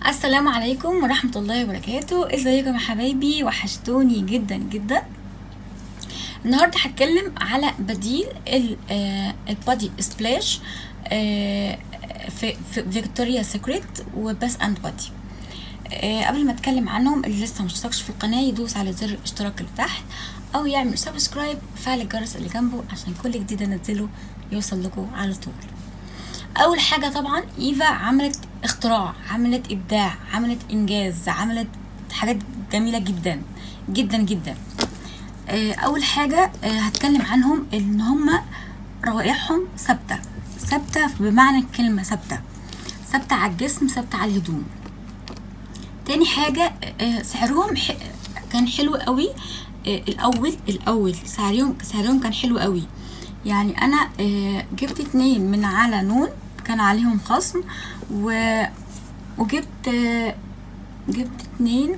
السلام عليكم ورحمة الله وبركاته. ازيكم يا حبايبي؟ وحشتوني جدا جدا. النهاردة هتكلم على بديل ال Body Splash في Victoria's Secret و Bath and Body. قبل ما اتكلم عنهم، اللي لسه مشتركش في القناة يدوس على زر الاشتراك اللي تحت او يعمل subscribe وفعل الجرس اللي جنبه عشان كل جديد انزله يوصل لكم على طول. اول حاجة طبعا ايفا عملت اختراع، عملت ابداع، عملت انجاز، عملت حاجات جميلة جدا جدا جدا. اول حاجة هتكلم عنهم ان هما روائحهم ثابته، ثابتة بمعنى الكلمه، ثابتة، ثابتة على الجسم، ثابتة على الهدوم. تاني حاجة سعرهم كان حلو قوي. الاول سعرهم كان حلو قوي. يعني انا جبت 2 من على نون كان عليهم خصم، وجبت جبت 2،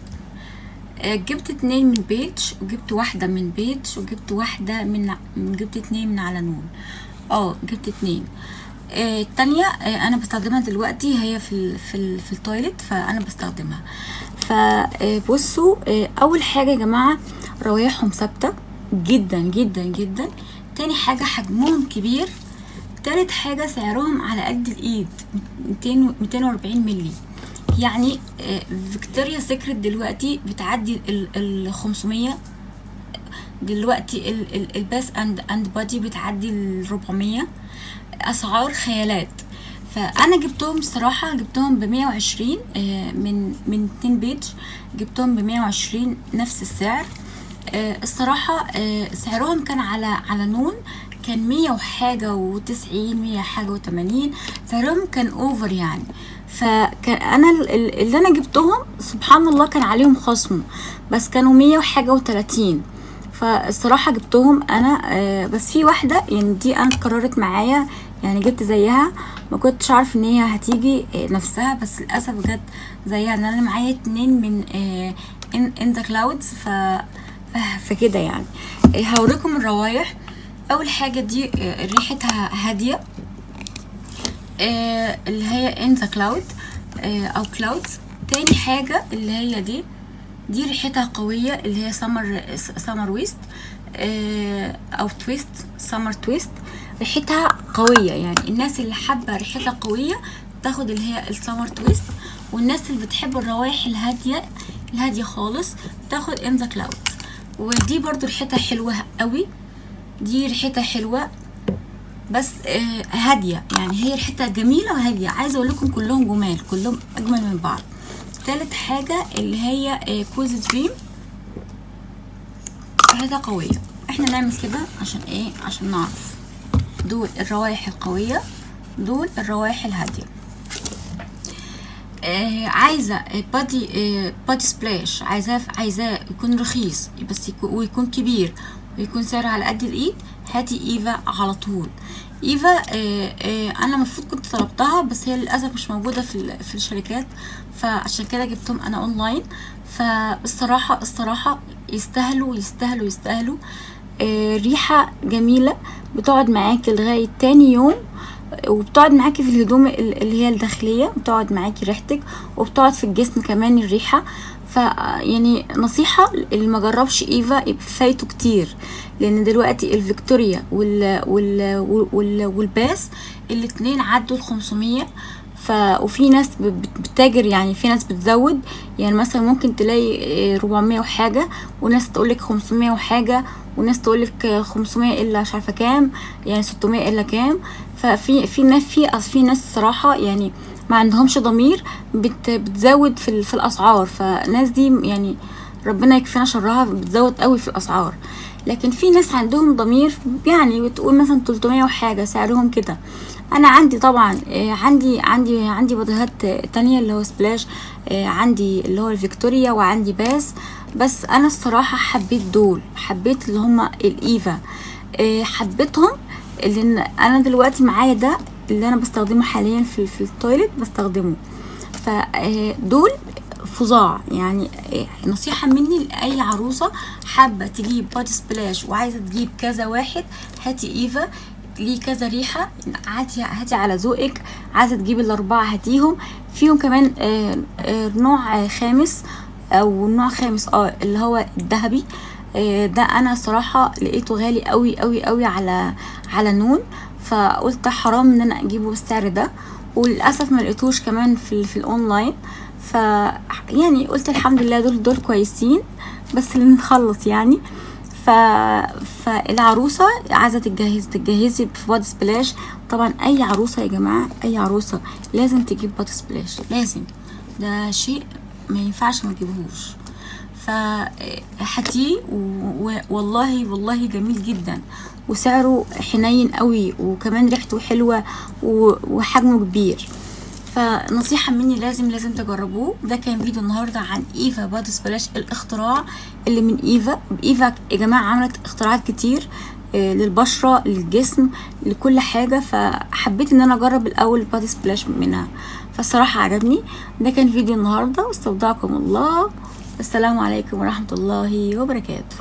جبت 2 من Page، وجبت واحدة من Page، وجبت واحدة من جبت 2 من على نون. جبت 2. التانية انا بستخدمها دلوقتي، هي في ال toilet، فانا بستخدمها. فبصوا، اول حاجة يا جماعة روايحهم ثابتة جدا جدا جدا. تاني حاجة حجمهم كبير. تالت حاجة سعرهم على قد الايد، 240 ملي. يعني Victoria's Secret دلوقتي بتعدي ال 500، دلوقتي ال Bath and Body بتعدي ال 400، اسعار خيالات. فانا جبتهم الصراحة، جبتهم ب120، من 2 Page، جبتهم ب120 نفس السعر. الصراحة سعرهم كان على نون كان مية وحاجة وتسعين، مية حاجة وتمانين، سعرهم كان over يعني. فكان انا اللي انا جبتهم سبحان الله كان عليهم خصم، بس كانوا مية وحاجة وتلاتين. فالصراحة جبتهم انا، بس في واحدة يعني دي انا اتكررت معايا، يعني جبت زيها، ما كنتش عارف ان هي هتيجي نفسها، بس للاسف جت زيها. ان انا معايا 2 من In the Clouds. فكده يعني. هوريكم الروايح. اول حاجة دي، ريحتها هادية، اللي هي In the Cloud، او Clouds. تاني حاجة اللي هي دي ريحتها قوية، اللي هي Summer West، او Twist، Summer Twist. ريحتها قوية، يعني الناس اللي حابة ريحتها قوية تاخد اللي هي ال Summer Twist، والناس اللي بتحب الروايح الهادية الهادية خالص تاخد In the Cloud. ودي برضو ريحتها حلوة قوي، دي ريحتها حلوة بس هادية، يعني هي ريحتها جميلة وهادية. عايزة اقول لكم كلهم جمال، كلهم اجمل من بعض. تالت حاجة اللي هي Cozy Dream، ريحتها قوية. احنا نعمل كده عشان ايه؟ عشان نعرف دول الروايح القوية، دول الروايح الهادية. عايزة body splash، عايزاه يكون رخيص بس ويكون كبير ويكون سعره على قد الايد، هاتي ايفا على طول. ايفا انا المفروض كنت طلبتها، بس هي للاسف مش موجودة في الشركات، فعشان كده جبتهم انا اونلاين. فالصراحه الصراحة يستاهلوا يستاهلوا يستاهلوا. ريحه جميلة بتقعد معاكي لغاية تاني يوم، وبتقعد معاكي في الهدوم اللي هي الداخلية، بتقعد معاكي ريحتك، وبتقعد في الجسم كمان الريحة. ف يعني نصيحة اللي ما جربش ايفا يبقى فايته كتير، لان دلوقتي الفيكتوريا وال Bath الاتنين عدوا ال500. وفي ناس بتتاجر، يعني في ناس بتزود، يعني مثلا ممكن تلاقي 400 وحاجة، وناس تقولك 500 وحاجة، وناس تقولك 500 الا مش عارفة كام، يعني 600 الا كام. ففي في ناس في في ناس صراحة يعني ما عندهمش ضمير، بتزود في الاسعار. فالناس دي يعني ربنا يكفينا شرها، بتزود قوي في الاسعار. لكن في ناس عندهم ضمير، يعني بتقول مثلا 300 وحاجة سعرهم كده. انا عندي طبعا، عندي بوديهات تانية اللي هو splash، عندي اللي هو الفيكتوريا، وعندي Bath، بس انا الصراحة حبيت دول، حبيت اللي هما الايفا، حبيتهم لان انا دلوقتي معايا ده اللي انا بستخدمه حاليا في ال toilet بستخدمه. فدول فظاع يعني. نصيحة مني لأي عروسة حابة تجيب body splash وعايزة تجيب كذا واحد، هاتي ايفا. ليه كذا ريحه، هاتي هاتي على ذوقك، عايزه تجيبي الاربعة هاتيهم. فيهم كمان نوع خامس او نوع خامس اللي هو الذهبي. ده انا صراحة لقيته غالي قوي قوي قوي على نون، فقلت حرام ان انا اجيبه بالسعر ده، وللاسف ما لقيتوش كمان في الاونلاين. ف يعني قلت الحمد لله دول كويسين بس اللي نخلص يعني. فالعروسه عايزه تتجهزي في body splash. طبعا اي عروسه يا جماعة، اي عروسه لازم تجيب body splash، لازم، ده شيء ما ينفعش ما تجيبهوش. فهاتيه والله والله جميل جدا، وسعره حنين قوي، وكمان ريحته حلوة وحجمه كبير. فنصيحة مني لازم تجربوه. ده كان فيديو النهاردة عن ايفا body splash، الاختراع اللي من ايفا. ايفا يا جماعة عملت اختراعات كتير للبشرة، للجسم، لكل حاجة، فحبيت ان انا اجرب الاول body splash منها، فالصراحة عجبني. ده كان فيديو النهاردة، واستودعكم الله، السلام عليكم ورحمة الله وبركاته.